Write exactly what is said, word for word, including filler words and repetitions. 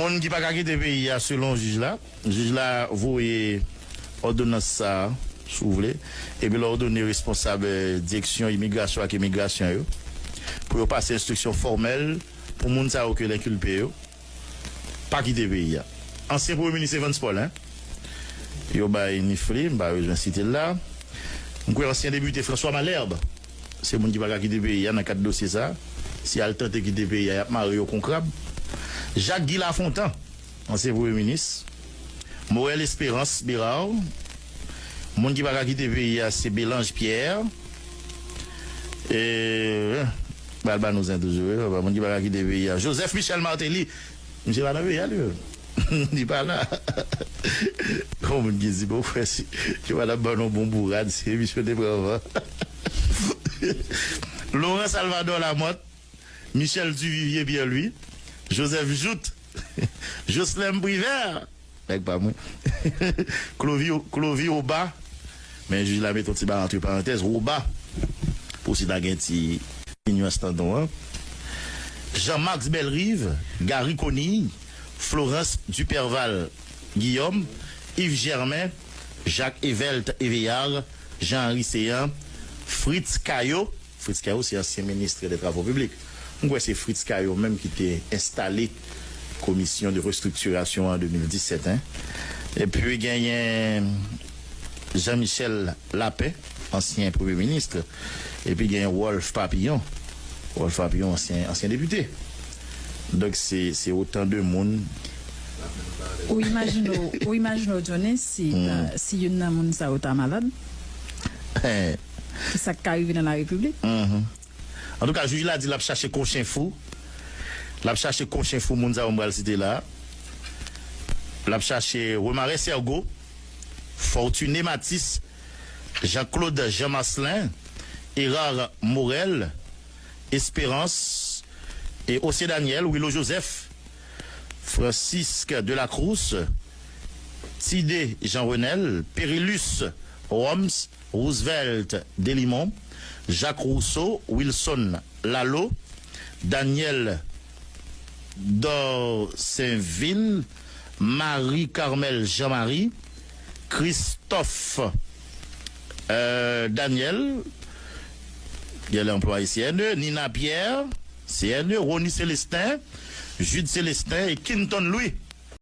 Moun ki pa ka kite peyi a, selon jij la, jij la voye òdonans sa a, si w vle, epi l òdone responsab, eh, direksyon imigrasyon ak imigrasyon yo pou yo pase enstriksyon fòmèl pou moun sa yo ke l enkilpe yo pa kite peyi a. Ansyen premye minis Evans Paul, en, yo bay nif li, m pa bezwen site l la. M kwè ansyen depite François Malherbe, se moun ki pa ka kite peyi a nan kad dosye sa. Si y al tante kite peyi a, y ap mare yo kon krab. Jacques Guy Lafontant, ansyen premye minis. Morel Espérance Bérard, moun ki pa ka kite peyi a, se Belange Pierre. E, m al ba nou zen toujou, wi, papa. Moun ki pa ka kite peyi a, Joseph Michel Martelly, misye pa nan peyi a, li menm. Li pa la. Yon moun ki di, bon, frè, si yo pa t ap ban nou bon bourad, se misye te pran van. Laurent Salvador Lamothe, Michel Duvivier Pierre-Louis, Joseph Jouthe, Jocelyn Privert, nèg pa mwen, Clovy, Clovy Oba, men jij la mete yon ti ba antre parantèz, Oba, pou si ta gen ti ti nyans nan non an. Jean-Max Bellerive, Garry Conille, Florence Duperval Guillaume, Yves Germain, Jacques Evelt Eveyard, Jean Henry Céant, Fritz Caillaux. Fritz Caillaux se ansyen minis dè travo piblik. M kwè se Fritz Caillaux menm ki te enstale komisyon de restriktirasyon an de mil disèt, en. Epi genyen Jean Michel Lapin, ansyen premye minis, epi genyen Wolf Papillon. Wolf Papillon, ansyen, ansyen depite. Donk, se, se otan de moun. Ou imajine w, ou imajine w, Johnny, si, si youn nan moun sa yo ta malad? Kisa k ka rive nan la repiblik? Antouka, jij la di l ap chache kon chen fou. L ap chache kon chen fou moun sa yo m pral site la. L ap chache Remare Sergo, Fortuné Mathis, Jean-Claude Jean Marcelin, Hérard Morel, Espérance, e Ossie Daniel, Willo Joseph, Francisque de la Cruz, Tide Jean Renel, Perilus Roms, Roosevelt Delimon, Jacques Rousseau, Wilson Lalo, Daniel Dorsainvil, Marie Carmel Jean Marie, Christophe, euh, Daniel, ki anplwaye C N E, Nina Pierre, C N E, Rony Célestin, Jude Célestin e Kinton Louis.